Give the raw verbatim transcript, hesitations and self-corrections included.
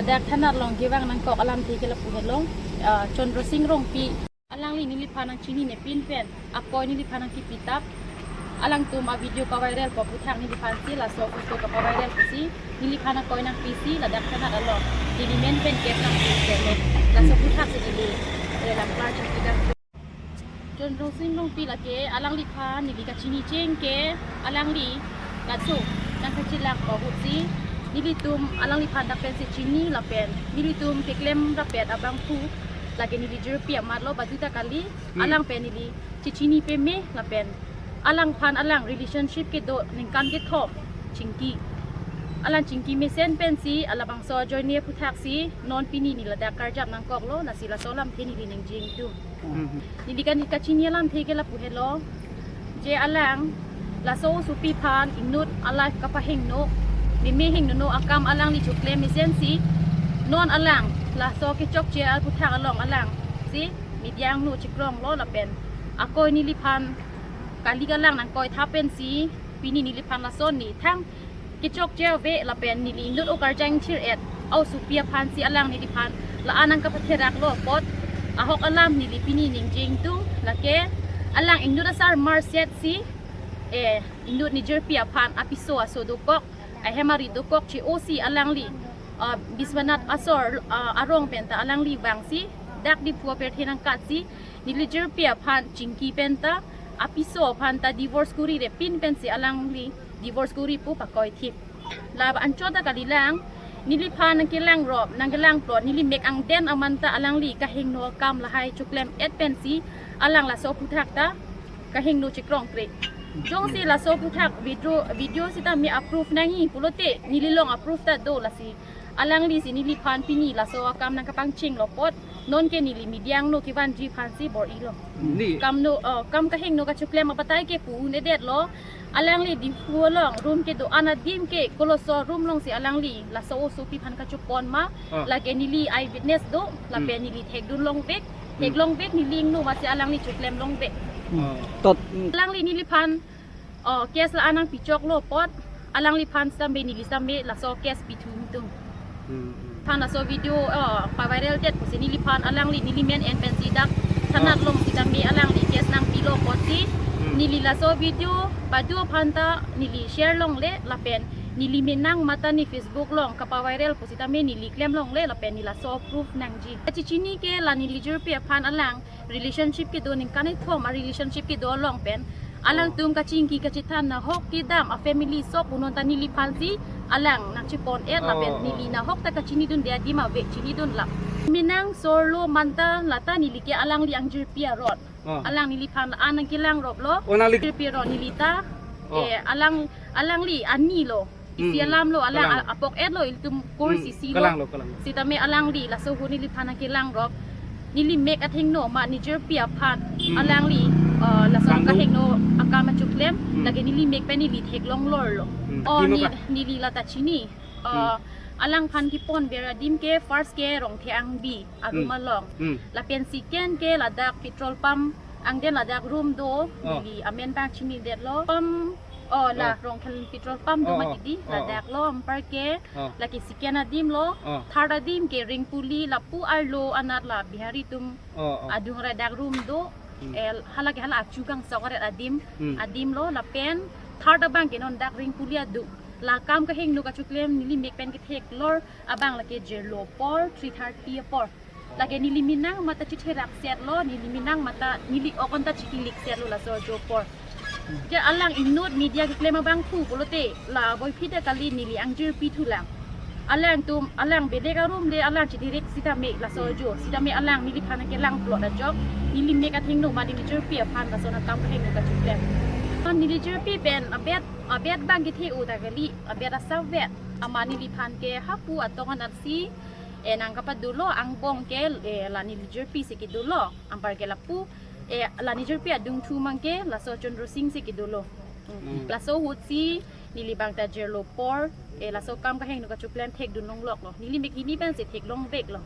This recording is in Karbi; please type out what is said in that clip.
Dak thanat along kevang nangkok alamthe ke lapu helo, ah, Chandra Sing Rongpi. Alangli neliphan nangchinine pinpen, akoi neliphan nangkipitap. Alangtum a-video kaviralpo aputhak neliphan si, laso photo kapaviralpo si, neliphan akoi nangpisi, ladak thanat along neli men pen case nangpi helo. Laso aputhak si neli, eh, lam klar chingkidam. Chandra Sing Rongpi lake alangliphan neli kachini cheng ke, alangli laso nangkachelangpo ahut si nelitum alangliphan dak pensi chini lapen nelitum keklem rapet abangphu lake neli jirpi amat lo, baduta kali. Hmm. Alang pen neli chechini peme lapen alangphan alang relationship kedo ningkan kethom chingki. Alang chingki mesen pensi labangso ajoine aputhak si non pini neli ladak karjap nangkoklo, lasi laso alamthe neli ningjing tu. Hmm. Neli kan kachini alamthe ke lapu helo. Je alang laso osopi aphan inut a-life kapahingno, meme hingno akam alangli choklem mesen si non alang laso kechokche aputhak along alang si media angno chikronglo lapen akoi neliphan kali alang nangkoi tha pensi pini neliphan lason ni thang kechokche ave lapen neli inut okarjang thir-et a-osopi aphan si alang neliphan la-an nangkapatheraklo apot ahok alam neli pini ningjing tu lake alang inut asarmar set si, eh, inut ni jirpi aphan apiso aso dokok, ahem ari dokok che-o si alangli, ah, Biswanath asor, ah, arong penta alangli vangsi dak Diphu apirthe nangkatsi neli jirpi aphan chingki penta apiso aphan ta divorce kurire pin pensi alangli divorce kuri pu pakoithip. La anchot ta kalilang, neliphan nangkelangrop, nangkelangplot, neli mek angden aman ta alangli kahingno akam lahai choklem-et pensi alang laso aputhak ta kahingno chikrongkre. Jongsi laso aputhak video, video sitame a-proof nangji pulote neli along a-proof ta do, lasi alangli si neliphan pini laso akam nangkapangchinglo apot non ke neli media angno kevanji aphan si bor-ilo. Ni. Kam no, oh, kam kahingno kachoklem abatai ke pu-un-edetlo. Alangli Diphu along room kedo-an adim ke koloso room along si alangli laso osopi aphan kachopon ma. Ah. Lake neli eyewitness do, lapen, hmm, neli thekdun longvek. Hmm. Theklongvek neli ingno masi alangli choklem longvek. Hmm. Ah. Tot. Alangli neliphan, oh, case la-an nangpichoklo apot alangliphan sitame neli sitame laso case pithu tum. Hmm, hmm. Phan laso video, oh, paviraldetpo si neliphan alangli neli men en pensi dak thanat, ah, along sitame alangli case nangpilo apot si, hmm, neli laso video badu aphan ta neli share longle lapen neli menang mata ne Facebook along kapaviralpo sitame neli klem longle lapen neli laso proof nangji. Kachechini ke la neli jirpi aphan alang relationship kedo ningkan kethom a-relationship kedo along pen alangtum kachingki kachethan nahok kedam a-family sok pu non ta neliphan si alang nangchepon-et lapen, oh, oh, neli nahok ta kachinidunde adim ave chinidun lam. Menang sorlo manta lata neli ke alangli angjirpi aron. Oh. Alang neliphan la-an nangkelangroplo. Oh, nangli- Jirpi aron neli ta. Oh. Eh, alang, alangli ani lo. Isi, hmm, alam lo, alang, kalang, a-, apok-et lo ilitum course, hmm, isi lo. Kalang lo, kalang lo. Sitame alangli laso ahut neliphan nangkelangrop. Neli mek athengno ma ne jirpi aphan, hmm, alangli, uh, laso, kangdung, kahingno akam achoklem, hmm, lake neli mek pen neli theklong lorlo. Hmm. Oh, athengno ni, ka- neli lata chini. Uh, hmm, alangphan keponver adim ke first ke Rongthe Angbi a-room, hmm, along. Hmm. Lapen second ke ladak petrol pump angden ladak room do, oh, neli amen abang chinidetlo. Pump, oh, la, oh, Rongkhel petrol pump do, oh, mati, oh, di, oh, ladak lo, anparke, oh, lake second adim lo, oh, third adim ke Ringpuli lapu arlo anat la Bihari atum, oh, oh, adung ra dak room do, hmm, eh, halake hala achu kangsok aret adim, hmm, adim lo, lapen third abang ke non dak Ringpuli adung. La kam kahingno kachoklem neli mek pen ketheklor abang lake jirlo apor, three thirty apor. Lake neli menang mata chitherak setlo, neli menang mata neli ok anta chikilik setlo laso ajo apor. Je alang inut media keklem abangphu pulote la boiphi ta kali neli angjirpi thulang. Alangtum, alang beleg a-room le alang chidirek sitame laso ajo, sitame alang neliphan nangkelangplot ajok, neli mek athengno ma neli jirpi aphan lason akam kahingno kachoklem. Neli jirpi pen abet, abet abang kethe-o ta kali, abet asap vet, amat neliphan ke hapu atong anatsi, eh, nangkapadulo, angbong ke, eh, la neli jirpi si kedulo, anparke lapu, eh, la ne jirpi adungthu abang ke laso Chandra Sing si kedulo. Hmm. Hmm. Laso ahut si neli abang ta jirlo apor, eh, laso kam kahingno kachoklem thekdun longloklo. Neli mek hini pensi theklongveklo.